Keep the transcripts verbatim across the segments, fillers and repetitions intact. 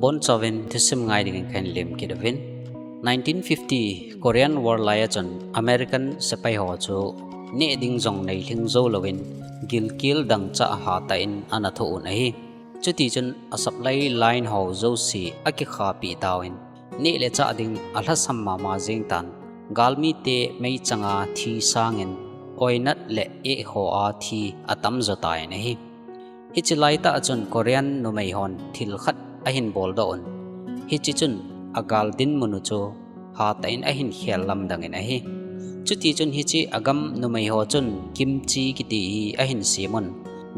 Bonchauvin thusim ngai dingin kahin lemkit uvin. Nineteen fifty Korean War lai a chun American sepai ho chu neh ding jong neilhing jou louvin gilkel dangchah hatah in ana thoh un ahi. Chuti chun a supply line ho jouse akikhahpeh tauvin, neh le chah ding alhasam mama jeng tan, galmite meichanga thi sangin oinat le ehkhoa thi atam jo tan ahi. Hiche laitah a chun Korean numei hon thil khat ahin boldoh un. Hiche chun agal dinmun u chu hatah in ahin khel lamdang in ahi. Chuti chun hiche agam numei ho chun kimchi kiti hi ahin sem un.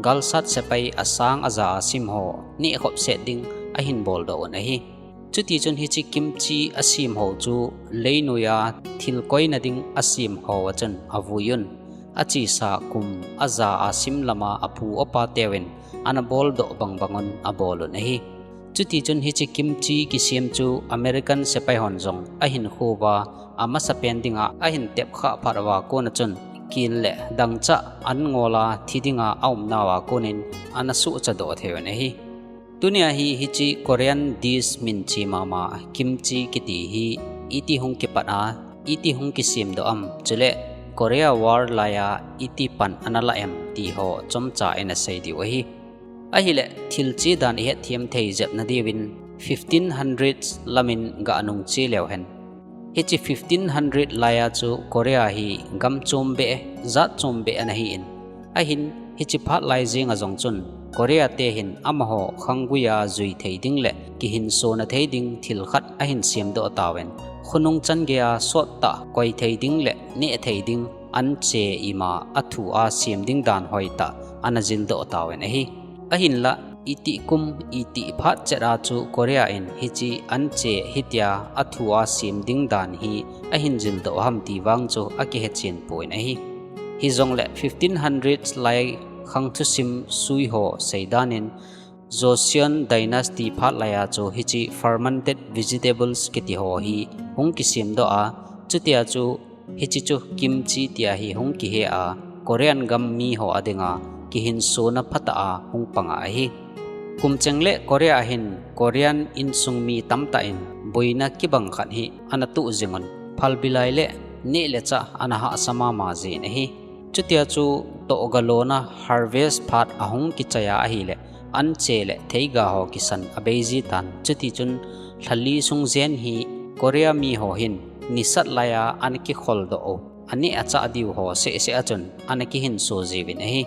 Galsat sepai asang aja a sim ho neh khop set ding ahin boldoh un ahi. Chuti chun hiche kimchi asem ho chu leinoiya thil koina ding asem ho a chun avui un. Achesa kum aja a sim lama apu apa teuvin ana boldoh bangbang un abol un ahi. Chuti chun hiche kimchi kisem chu American sepai hon jong ahinkho uva, amasapen dinga ahin tepkhah phat uva kona chun kel le dangchah an ngol a thi dinga aumnauva konin ana suhchadoh thei un ahi. Tunia hi hiche Korean dish minche mama kimchi kiti hi iti hung kipat a, iti hung kisemdoh am, chule Korea War laiya iti pan ana la em ti ho chomcha ina sei diu ahi. Ahile thil che dan ihet them thei jepna diuvin fifteen hundreds lamin gah nung che leu hen. Hiche fifteen hundred laiya chu Korea hi gam chombeh, jat chombeh ana hin, ahin hiche phat lai jenga jong chun Korea te hin amaho khangguiya jui thei ding le kihinsona thei ding thil khat ahin semdoh tauvin, khonung changeiya sottah koi thei ding le neh thei ding anche ima athua sem ding dan hoitah ana jildoh tauvin ahi. Ahinla itih kum itih phat chet a chu Korea in hiche anche hitia athua sem ding dan hi ahin jildoh ham ti vang chu akihechen pon ahi. Hijongle fifteen hundreds lai khang thusim sui ho seidan in Joseon dynasty phat laiya chu hiche fermented vegetables kiti ho hi hung kisemdoh a, chutia chu hiche chu kimchi tia hi hung kihe a, Korean gam miho a dinga kihinsona phatah a hung panga ahi. Kum cheng le Korea hin Korean insung mi tamtah in boina kibang khat hi ana tuh jing un, phalbi lai le neh le chah ana hahsa mama jin ahi. Chutia chu tohgalona harvest phat ahung kichai a ahile anche le theiga ho kisan abei jitan. Chuti chun lhali sung jen hi Korea miho hin nisat laiya ana kikholdoh u, aneh achah diu ho sehseh a chun ana kihinso jiuvin ahi.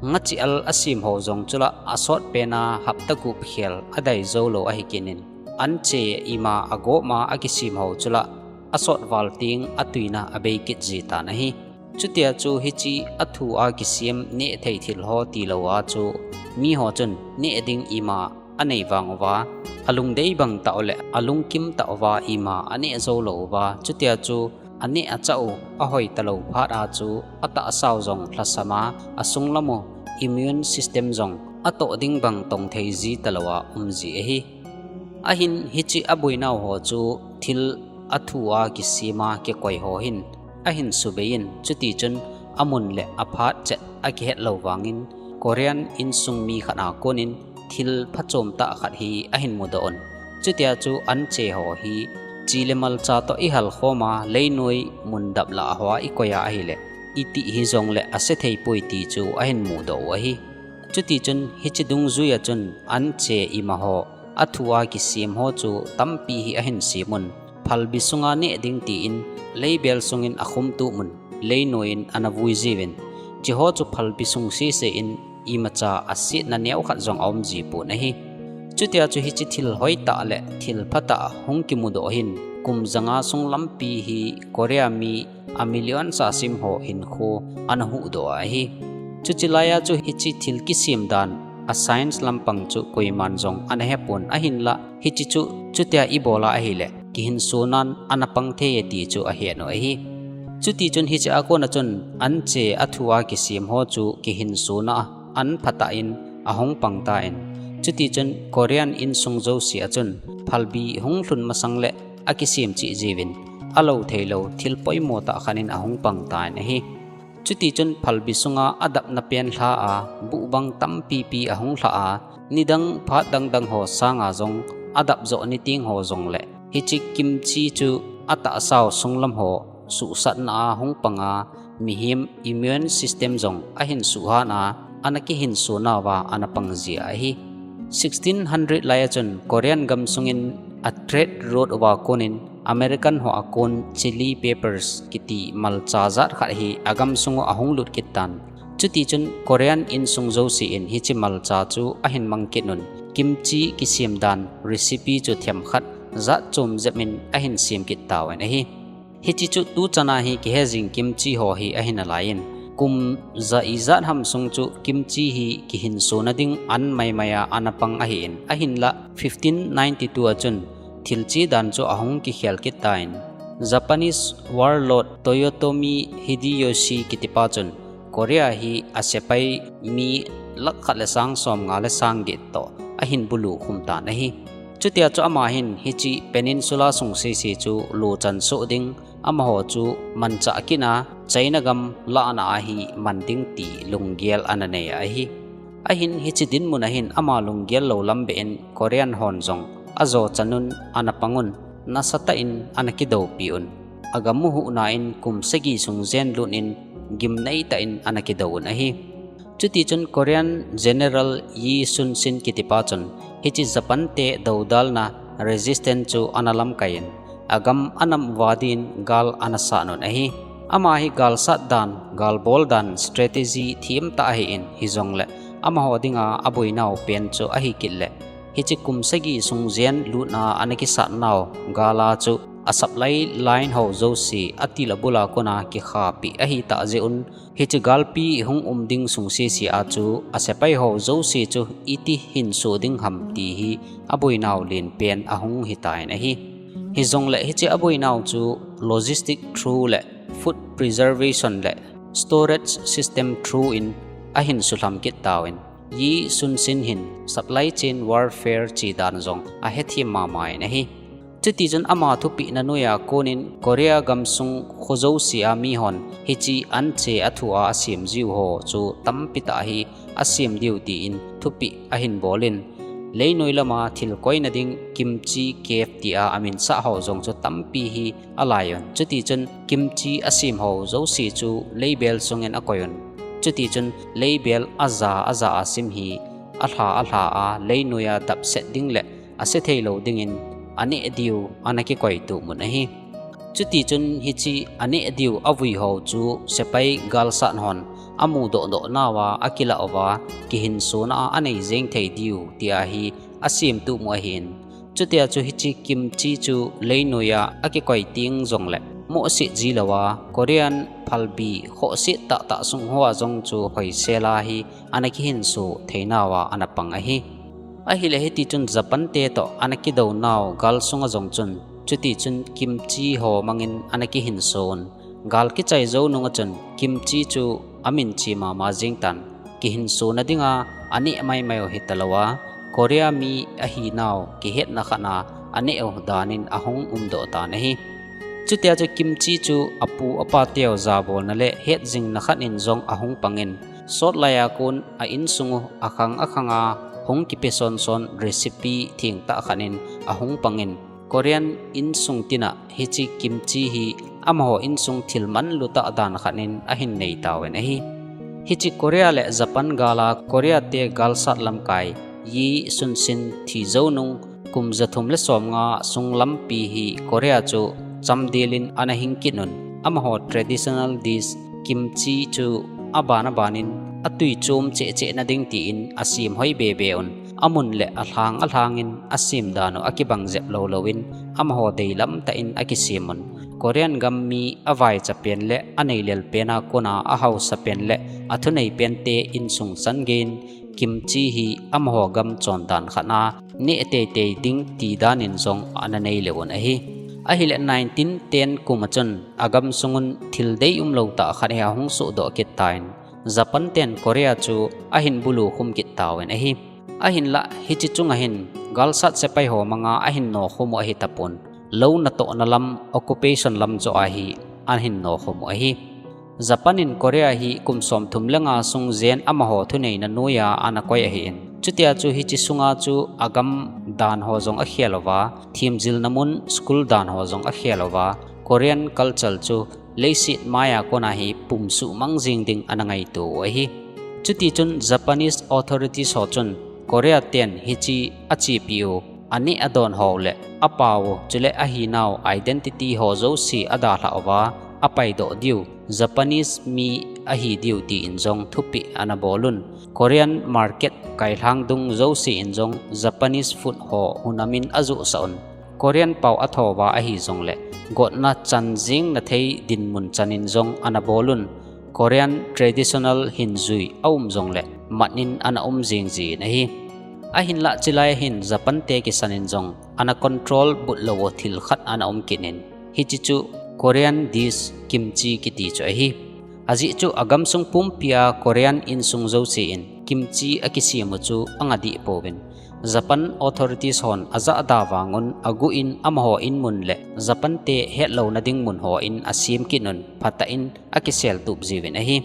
Ngachih al asem ho jong chula asotpena hapta gup khel adai joulou ahi kit in, anche ima agopma akisem ho chula asot val teng atuina abei kit jitan ahi. Chutia chu hiche athua kisem neh thei thil ho tilou a chu miho chun neh ding ima anei vang uva, alungdei bang tah u le alungkim tah uva ima aneh joulou uva, chutia chu aneh achah u ahoi talou phat a chu atahsa u jong lhasam a, asunglam u immune system jong atoh ding bang tong thei ji talou a um ji ahi. Ahin hiche aboinau ho chu thil athua kisem a kikoi ho hin ahin subei in, chuti chun amun le aphat chet akihet lou vangin Korean insung mi khat a konin thil phachom tah khat hi ahin mudoh un. Chutia chu anche ho hi chi le malcha toh ihal khom a, leinoi mun dap lah a hoa ikoi a ahile itih hijongle ase thei poi ti chu ahin mudoh u ahi. Chuti chun hiche dungjuia chun anche ima ho athua kisem ho chu tampi hi ahin sem un, phalbi sunga neh ding tin leibel sungin akhum tup un, leinoiyin ana vui jiuvin, hiche ho chu phalbi sung sese in imacha asetna neokhat jong aum ji pon ahi. Chutia chu hiche thil hoitah le thil phatah hung kimudoh hin kum janga sung lampi hi Korea mi a million sa sim ho hinkho ana huhdoh ahi. Chuche laiya chu hiche thil kisem dan a science lampang chu koiman jong ana hepon ahinla hiche chu chutia ibol a ahile kihinsonan ana pang thei e ti chu ahet u ahi. Chuti chun hiche a kona chun anche athua kisem ho chu kihinsona a an phatah in ahung pang tan, chuti chun Korean insung jouse a chun phalbi hung lhun masang le akisem cheh jiuvin, alou theilou thil poimo tah khat in ahung pang tan ahi. Chuti chun phalbi sunga adapna pen lha a, buhbang tampipi ahung lha a, nidang phat dangdang ho sanga jong adap jo ni ting ho jongle, hiche kimchi chu atahsau sunglam ho suhsatna a hung panga, mihem immune system jong ahin suhhat a, ana kihinso nauva ana pang jia ahi. Sixteen hundred lai a chun Korean gamsungin a trade route uva konin American ho a kon chili peppers kiti malcha jat khat hi agamsung u ahung lut kit tan. Chuti chun Korean insung jouse in hiche malcha chu ahin mang kit un, kimchi kisem dan recipe chu themkhat jat chom jep in ahin sem kit tauvin ahi. Hiche chu tuchan a hi kihe jing kimchi ho hi ahi nalai in, kum ja ijat ham sung chu kimchi hi kihinso na ding an maimai a ana pang ahin, ahinla fifteen ninety-two a chun thil che dan chu ahung kikhel kit tan. Japanese warlord Toyotomi Hideyoshi kitipa chun Korea hi asepai mi lakh khat le sang somnga le sang get toh ahin bulu khum tan ahi. Chutia chu ama hin hiche peninsula sung sese chu lochan soh ding, amaho chu manchah kit a China gam lahna a hi man ding ti lunggel ana nei ahi. Ahin hiche dinmun a hin ama lunggel lou lam beh in Korean hon jong ajo chan un ana pang un, nasatah in ana kidoupi un. Agam u huhna in kum sagi sung jen lut in gimnei tah in ana kidou un ahi. Chuti chun Korean General Yi Sun Sin kitipa chun hiche Japan te doudalna resistance chu ana lamkai in, agam anam uva din gal ana sat un ahi. Ama hi gal sat dan, gal bol dan strategy thim tah ahin, hijongle amaho dinga aboinau pen chu ahi kit le, hiche kum sagi sung jen lutna ana kisat nau gal a chu a supply line ho jouse atil abul a kona kikhapi ahi tah jeh un, hiche galpi hung um ding sung sese a chu asepai ho jouse chu iti hinso ding ham ti hi aboinau len pen ahung hitan ahi. Hijongle hiche aboinau chu logistic through le food preservation le storage system through in ahin sulham kit tauvin, Yi Sun Sin hin supply chain warfare che dan jong ahethem mama in ahi. Chuti chun ama thupehna noiya konin Korea gamsung kho jouse a mihon hiche anche a thu a asem jiu ho chu tampi tah hi asem diu tin thupeh ahin bol in, leinoi lama thil koina ding kimchi cave tia aminsah ho jong chu tampi hi alai un. Chuti chun kimchi asem ho jouse chu leibel sungin akoi un. Chuti chun leibel aja aja a sim hi alha alha a leinoiya dapset ding le ase thei lou dingin aneh diu ana kikoi tup un ahi. Chuti chun hiche aneh diu avui ho chu sepai galsat hon amudoh doh nauva akilah uva kihinsona a anei jeng thei diu tia hi asem tup u ahin. Chutia chu hiche kimchi chu leinoiya akikoi teng jongle mohset ji louva Korean phalbi khohset tahtah sung hoa jong chu hoisel a hi ana kihinso theinauva ana pang ahi. Ahile hiti chun Japan te toh ana kidou nau gal sunga jong chun, chuti chun kimchi ho mangin ana kihinso un. Gal kichai jou nunga chun kimchi chu amin che mama jeng tan, kihinsona dinga aneh maimai u hita louva, Korea mi ahinau kihetna khat a aneh u danin ahung umdoh tan ahi. Chutia chu kimchi chu apu apa teu jabolna le hetjingna khat in jong ahung pangin, sot laiya kon a insung u akhang akhanga hung kipe sonson recipe thengtah khat in ahung pangin, Korean insung tina hiche kimchi hi amaho insung thil manlutah dan khat in ahin nei tauvin ahi. Hiche Korea le Japan gal a Korea te galsat lamkai Yi Sun Sin thi jou nung kum jathum le somnga sung lampi hi Korea chu chamdel in ana hing kit un, amaho traditional dish kimchi chu aban abanin atui chom cheh cheh na ding tin asem hoi bebe un, amun le alhang alhangin asem dan u akibang jep lou louvin amaho deilam tah in akisem un. Korean gam mi avaicha pen le aneilel pen a kona ahausa pen le athunei pen te insung chan geiyin kimchi hi amaho gam chondan khat a neh teitei ding ti danin jong ana neile un ahi. Ahile nineteen ten kum a chun agamsung un thil deium lou tah khat hi ahung sohdoh kit tan, Japan ten Korea chu ahin bulu khum kit tauvin ahi. Ahinlah hiche chunga hin galsat sepai ho manga ahin nokhum u ahi tapon, lou natohna lam occupation lam joh a hi ahin nokhum u ahi. Japan in Korea hi kum somthum le nga sung jen amaho thuneina noiya ana koi ahin, chutia chu hiche sunga chu agam dan ho jong akhel uva, themjilna mun school dan ho jong akhel uva, Korean culture chu leiset maiya kona hi pum suhmang jing ding ana ngaito u ahi. Chutichun Japanese authorities ho chun Korea ten hiche achepiu, aneh adon ho le apao u, chule ahinau identity ho jouse adalhah uva, apaidoh diu, Japanese mi ahi diu tin jong thupeh ana bol un. Korean market kailhang dung jouse in jong Japanese food ho hunamin ajohsah un. Korean pao athouva ahijongle, gotna chan jeng nathei dinmun chanin jong ana bol un. Korean traditional hinjui aum jongle, matnin ana um jing jin ahi. Ahinlah chulai hin Japan te kisanin jong ana control butlou u thil khat ana um kit in, hiche chu Korean dish kimchi kiti chu ahi. Ajeh chu agamsung pumpia Korean insung jouse in kimchi akisem u chu anga deh pouvin, Japan authorities hon ajahda vangun aguh in amaho inmun le Japan te hetlouna ding mun ho in asem kit un phatah in akisel tup jiuvin ahi.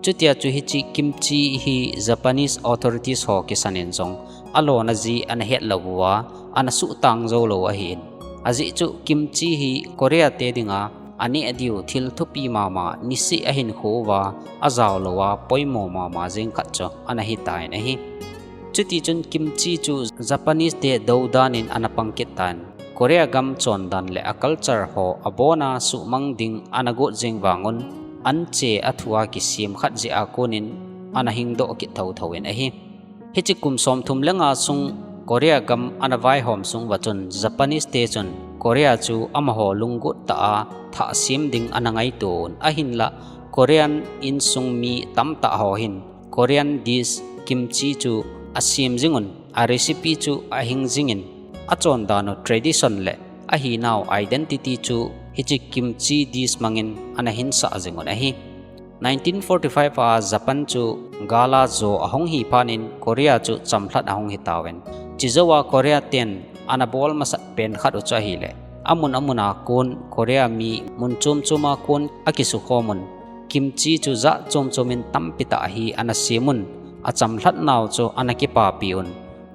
Chutia chu hiche kimchi hi Japanese authorities ho kisanin jong alona ji ana hetlou uva, ana suhtang joulou ahin. Ajeh chu kimchi hi Korea te dinga aneh diu thil thupi mama, niseh ahinkho uva, ajaolouva poimo mama jeng khat chu ana hitan ahi. Chutichun kimchi chu Japanese te dou danin ana pang kit tan, Korea gam chondan le a culture ho abona suhmang ding ana got jeng vangun, anche athua kisem khat jeh a konin ana hingdoh kit thotho in ahi. Hiche kum somthum le nga sung Korea gam ana vaihom sung uva chun Japanese te chun Korea chu amaho lunggot tah a thah sem ding ana ngaito un, ahinlah Korean insung mi tamtah ho hin Korean dish kimchi chu asem jing un, a recipe chu ahing jingin, achondan u tradition le ahinau identity chu hiche kimchi dish mangin ana hinsah jing un ahi. Nineteen forty-five a Japan chu gal a jo ahung hi phatnin Korea chu chamlhat ahung hitauvin. Chujouva Korea ten ana bol masat pen khat u chu ahile, amun amun a kon Korea mi mun chom chom a kon akisukhom un, kimchi chu jat chom chom in tampi tah hi ana sem un, achamlhat nau chu ana kipapi un,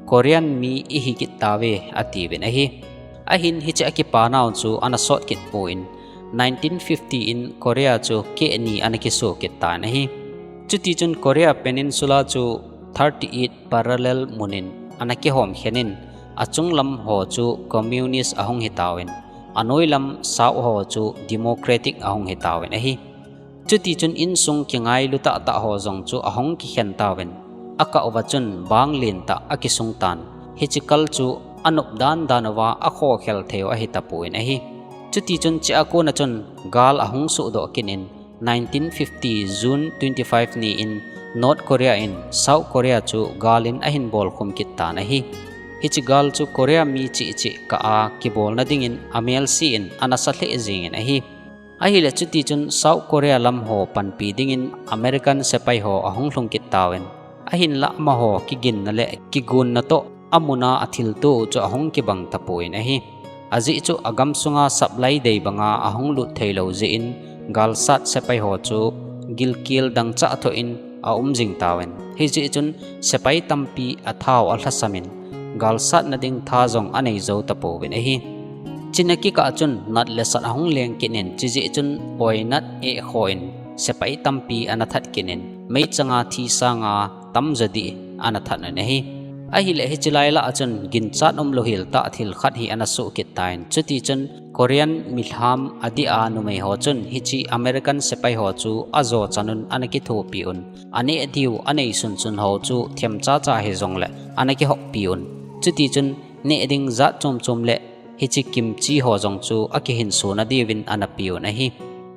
Korean mi ihi kit tauve atiuvin ahi. Ahin hiche akipa nau chu ana sot kit pon, nineteen fifty in Korea chu keh ni ana kiso kit tan ahi. Chutichun Korea Peninsula chu thirty-eight parallel munin ana kihom khenin, achunglam ho chu communist ahung hitauvin, anoilam south ho chu democratic ahung hitauvin ahi. Chutichun insung kingailu tahtah ho jong chu ahung kikhen tauvin, akah uva chun bang lentah akisung tan, hiche kal chu anop dandan uva akhokhel theiu ahitapon ahi. Chutichun chea kona chun gal ahung sohdoh kit in, nineteen fifty June twenty-five ni in North Korea in South Korea chu gal in ahin bolkhum kit tan ahi. Hiche gal chu Korea mi cheh cheh kah a kibolna dingin amelse in ana sa lheh jengin ahi. Ahile chutichun South Korea lam ho panpi dingin American sepai ho ahung lhung kit tauvin, ahinlah amaho kiginna le kigonna toh amuna athilto u chu ahung kibang tapon ahi. Ajeh chu agamsunga supply dei banga ahung lut theilou jeh in galsat sepai ho chu gilkel dangchah thoh in aum jing tauvin, hijeh chun sepai tampi athau alhasamin, galsatna ding tha jong anei jou tapouvin ahi. Chuna kikah chun nat le sat ahung leng kit in, chujeh chun oinat ehkho in sepai tampi ana that kit in, meichanga thi sanga tamjo dih ana that un ahi. Ahile hiche lai lah a chun ginchat umlou hel tah thil khat hi ana soh kit tan, chutichun Korean milham adeh a numei ho chun hiche American sepai ho chu ajo chanun ana kithopi un, aneh diu anei sunsun ho chu themchacha hijongle ana kihoppi un, chutichun neh ding jat chom chom le hiche kimchi ho jong chu akihinso na diuvin ana pe un ahi.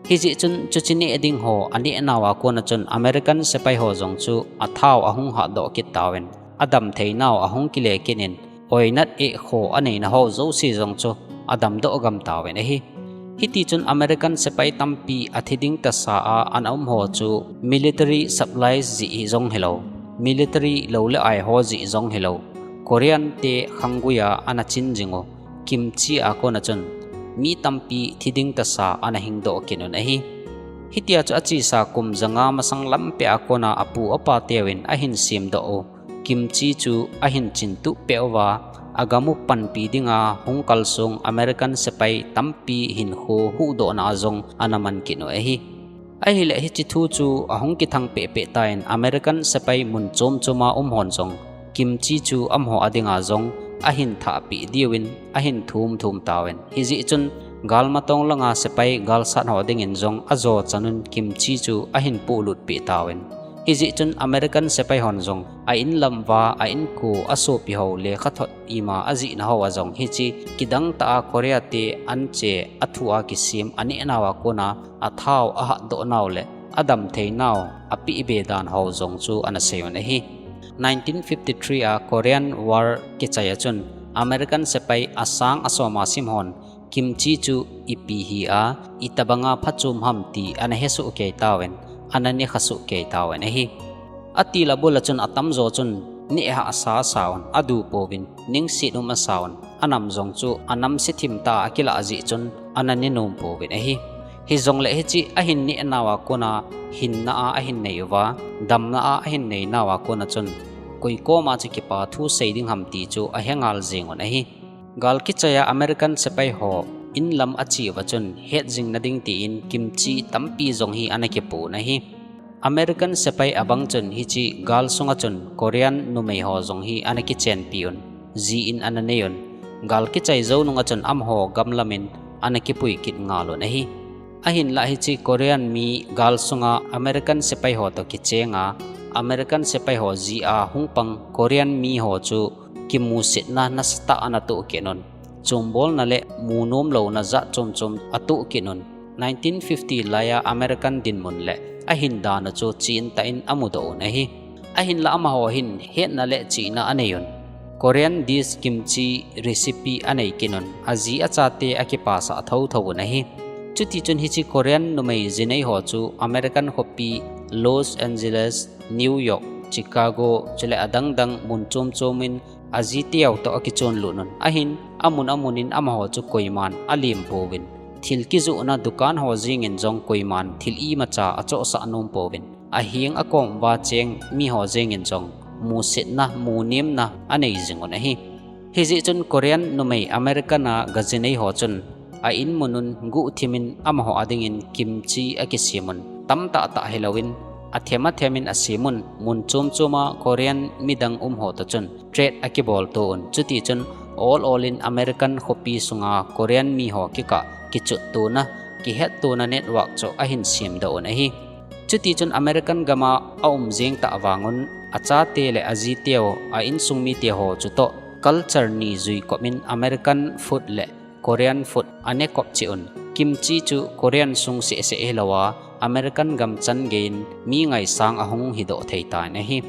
Hijeh chun chuche neh ding ho aneh nauva kona chun American sepai ho jong chu athau ahung hatdoh kit tauvin, adam theinau ahung kile kit in, oinat ehkho aneina ho jouse jong chu adamdoh gam tauvin ahi. Hitichun American sepai tampi athi ding tasa a ana um ho chu military supplies jeh jong hilou, military lou le ai ho jeh jong hilou, Korean te khanggui a ana chin jing u, kimchi a kona chun mi tampi thi ding tasa ana hingdoh kit un ahi. Hitia chu achesa kum janga masang lampeh a kona apu apa teuvin ahin semdoh u kimchi chu ahin chintup peh uva, agam u panpi dinga hung kalsong American sepai tampi hinkho huhdohna a jong ana man kit u ahi. Ahileh hiche thu chu ahung kithang pehpeh tan American sepai mun chom choma um hon jong kimchi chu amaho a dinga jong ahin thahpeh diuvin ahin thum thum tauvin. Hijeh chun galmatong langa sepai galsat ho dingin jong ajo chanun kimchi chu ahin polut peh tauvin. Hijeh chun American sepai hon jong a inlam uva a inko a sopi ho lekha thot ima ajihna hoa jong hiche kidang tah a Korea te anche a thu a kisem a nehnauva kona a thau a hatdoh nau le a damthei nau a pehbe dan ho jong chu ana sei un ahi. Nineteen fifty-three a Korean War kichai a chun American sepai asang asom a sim hon kimchi chu ipi hi a, itobanga phachom ham ti ana hesoh kei tauvin, ana nekhasoh kei tauvin ahi. Atil abul a chun atamjo chun neh hahsa asauvin, adu pouvin, ningset um asauvin, anam jong chu anamse thim tah a akilah jeh chun ana nenom pouvin ahi. Hijongleh hiche ahin nehnauva kona hinna a ahin nei uva, damna a ahin neinauva kona chun koi koma chu kipa thu sei ding ham ti chu ahengal jeng un ahi. Gal kichai a American sepai ho inlam ache uva chun hetjingna ding tin kimchi tampi jong hi ana kipon ahi. American sepai abang chun hiche gal sunga chun Korean numei ho jong hi ana kichenpi un, ji in ana nei un. Gal kichai jou nunga chun amaho gamlamin ana kipui kit ngal un ahi. Ahinlah hiche Korean mi gal sunga American sepai ho toh kichenga, American sepai ho ji a hung pang Korean mi ho chu kimusetna nasatah ana toh kit un. Chombolna le munom louna jat chom chom atoh kit un. Nineteen fifty laiya American dinmun le ahin dan u chu chentah in amudoh un ahi. Ahinlah amaho hin hetna le chihna anei un. Korean dish kimchi recipe anei kit un. Aji achate akipasah thotho un ahi. Chutichun hiche Korean numei jinei ho chu American khopi Los Angeles, New York, Chicago, chule adang dang mun chom chom in ajiteu toh akichonlut un. Ahin, amun amun in amaho chu koiman alem pouvin, thil kijohna dukan ho jengin jong koiman thil imacha achohsah nom pouvin, aheng akom uva cheng miho jengin jong musetna, munemna anei jing un ahi. Hijeh chun Korean numei American a gajinei ho chun a inmun un guhthimin amaho adingin kimchi akisem un, tamtah tah hilouvin, athem athem in asem un, mun chom choma Korean midang um ho toh chun trade akibolto un. Chutichun ol ol in American khopi sunga Korean miho kikah kichuttona, kihettona network chu ahin semdoh un ahi. Chutichun American gama aum jeng tah vangun achate le ajiteu, a insung mite ho chutoh culture ni juikop in American food le Korean food anekop cheh un. Kimchi chu Korean sung sehseh hilouva American gam chan geiyin mi ngaisang ahung hidoh thei tan ahi.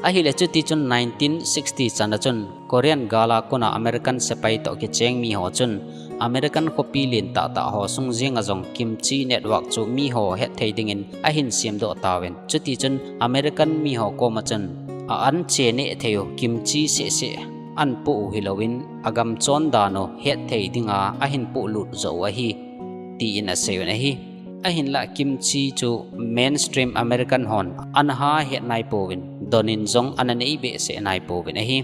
Ahile chutichun nineteen sixty chana chun Korean gala kona American sepai toh kicheng miho chun American khopi len tahtah ho sung jenga jong kimchi network chu miho hetthei dingin ahin semdoh tauvin. Chutichun American miho koma chun a anche nehthei u kimchi sehseh anpoh u hilouvin, agam chondan u hetthei dinga ahin pohlut joh u ahi, tin asei un ahi. Ahinlah kimchi chu mainstream American hon anaha het naipouvin, donin jong ananei behseh naipouvin ahi.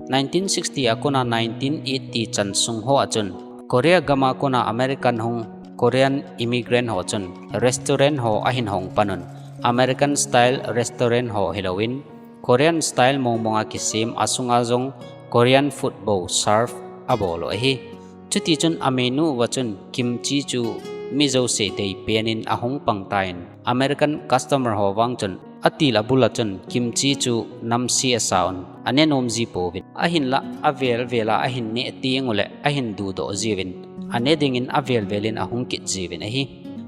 Nineteen sixty a kona nineteen eighty chan sung hoa chun Korea gama kona American hung Korean immigrant ho chun restaurant ho ahin hong panun, American style restaurant ho hilouvin, Korean style mongmonga kisem asunga jong Korean food bou serve abol u ahi. Chutichun a menu uva chun kimchi chu mi jouse deipen in ahung pangtan, American customer ho vang chun atil abul a chun kimchi chu namse asauvin, anenom jipouvin. Ahinlah avel vel a ahin neh tenguleh ahin duhdoh jiuvin, ane dingin avel vel in ahung kit jiuvin ahi.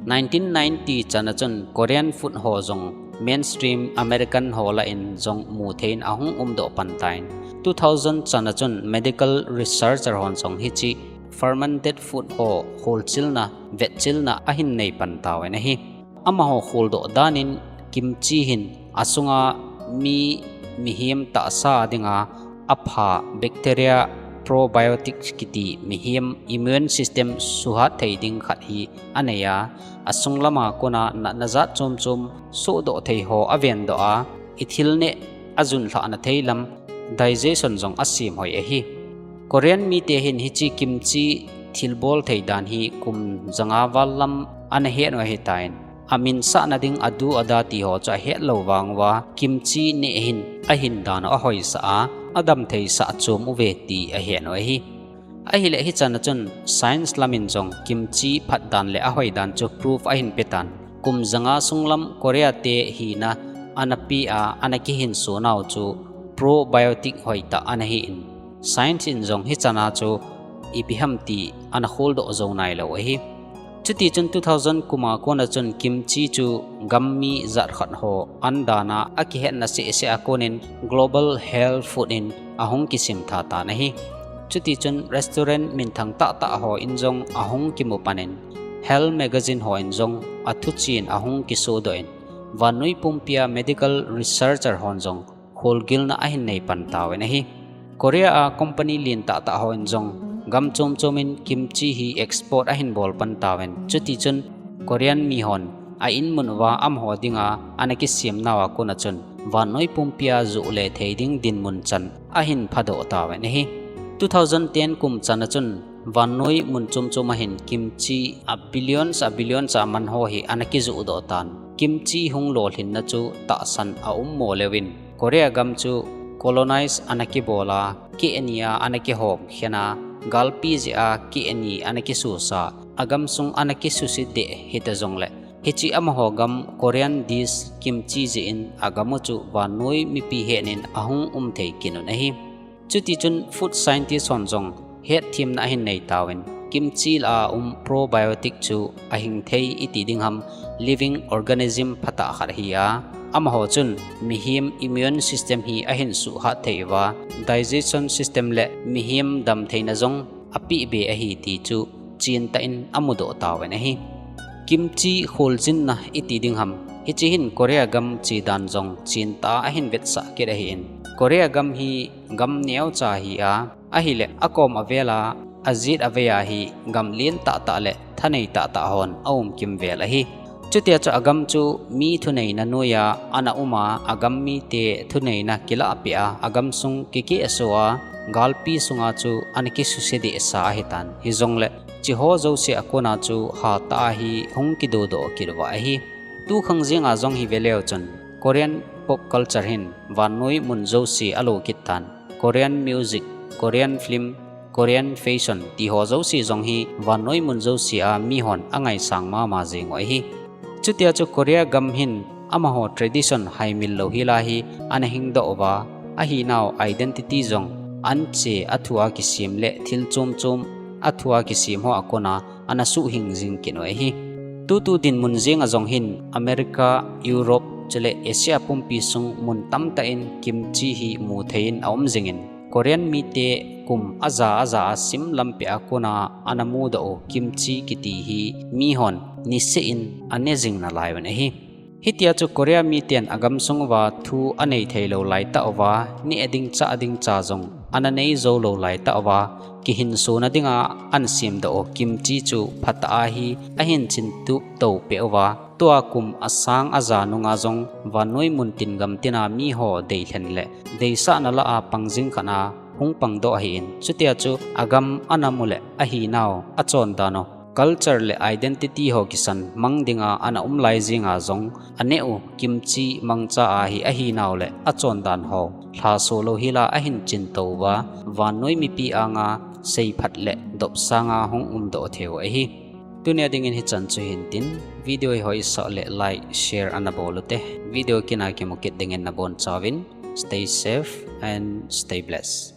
Nineteen ninety chana chun Korean food ho jong mainstream American ho lah in jong muthei in ahung umdoh pantan. Two thousand chana chun medical researcher hon jong hiche fermented food ho kholchilna, vetchilna ahin nei pantauvin ahi. Amaho kholdoh danin kimchi hin asunga mi mihem tahsa dinga apha bacteria, probiotics kiti mihem immune system suhat thei ding khat hi anei a, asung lama kona natna jat chom chom sohdoh thei ho avendoh a, ithil neh ajunlhahna thei lam digestion jong asem hoi ahi. Korean mite hin hiche kimchi thilbol thei dan hi kum janga val lam ana het u ahitan, amin sahna ding adu ada ti ho chu ahet lou vang uva kimchi neh hin ahin dan u ahoisah a, adamtheisah chom uve ti ahet u ahi. Ahileh hichan a chun science lam in jong kimchi phatdan le ahoidan chu proof ahin petan. Kum janga sunglam Korea te hina ana pe a, ana kihinso nau chu probiotic hoitah ana hin, science in jong hichan a chu ipi ham ti ana kholdoh jou nailou ahi. Chutichun two thousand kum a kona chun kimchi chu gam mi jat khat ho an dan a akihetna sehseh a konin Global Health Food in ahung kisim tha tan ahi. Chutichun restaurant minthang tahtah ho in jong ahung kimu panin, Health Magazine ho in jong athuchen ahung kisodoh in, vannoi pumpia medical researcher hon jong kholgilna ahin nei pan tauvin ahi. Korea a company lien tahtah ho in jong gam chom chom in kimchi hi export ahin bol pan tauvin, chutichun Korean mihon a inmun uva amaho dinga ana kisem nauva kona chun vannoi pumpia joh le thei ding dinmun chan ahin phadoh tauvin ahi. Two thousand ten kum chan a chun vannoi mun chom chom a hin kimchi a billions a billions a man ho hi ana kijohdoh tan. Kimchi hung lolhinna chu tahsan aum mo leuvin, Korea gam chu colonize ana kibol a, keh ni a ana kihom khen a, galpi jeh a keh ni ana kisusa, agam sung ana kisuse deh hita jongleh, hiche amaho gam Korean dish kimchi jeh in agam u chu vannoi mipi hetnin ahung um thei kit un ahi. Chutichun food scientist hon jong hetthemna ahin nei tauvin, kimchi lah a um probiotic chu ahing thei iti ding ham, living organism phatah khat ahi a, amaho chun mihem immune system hi ahin suhhat thei uva, digestion system le mihem damtheina jong apeh be ahi ti chu chentah in amudoh tauvin ahi. Kimchi kholjinna iti ding ham, hiche hin Korea gam chedan jong chentah a ahin vetsah kit ahin. Korea gam hi gam neocha ahi a, ahileh akom avel a, ajet avei a hi gam lien tahtah le thanei tahtah hon aum kimvel ahi. Chutia chu agam chu mi thuneina noiya ana um a, agam mite thuneina kilahpeh a, agam sung kikehso a, galpi sunga chu ana kisuse dehsa ahitan. Hijongleh, hicheho jouse a kona chu hatah a hi hung kidodoh kit uva ahi. Tukhang jenga jong hi veleu chun, Korean pop culture hin vannoi mun jouse alo kit tan. Korean music, Korean film, Korean fashion tiho jouse jong hi vannoi mun jouse a mihon angaisang mama jeng u ahi. Chutia chu Korea gam hin amaho tradition haimil louhel a hi ana hingdoh uva, ahinau identity jong anche athua kisem le thil chom chom athua kisem ho a kona ana suhhing jing kit u ahi. Tutu dinmun jenga jong hin America, Europe chule Asia pumpi sung mun tamtah in kimchi hi muthei in aum jingin, Korean mite kum aja aja a sim lampi a kona ana mudoh u kimchi kiti hi mihon niseh in ane jing nalaiyun ahi. Hitia chu Korea miten agam sung uva thu anei theilou laitah uva, neh ding chah ding cha jong ana nei joulou laitah uva, kihinsona dinga ana semdoh u kimchi chu phatah a hi ahin chintup toupeh uva, tua kum asang aja nunga jong vannoi mun tin gam tina miho deilhen le deisahna lah a pang jing khat a hung pangdoh ahin, chutia chu agam ana mu le ahinau achondan u culture le identity ho kisan mang dinga ana um lai jenga jong aneh u kimchi mangcha a hi ahinau le achondan ho lhaso louhel a ahin chintou uva, vannoi mipi anga seiphat le dopsanga hung umdoh theiu ahi. Tunia dingin hichan chu hintin, video hi hoisah le like, share ana bol ute. Video kit a kimu kit dingin nabonchauvin, stay safe and stay blessed.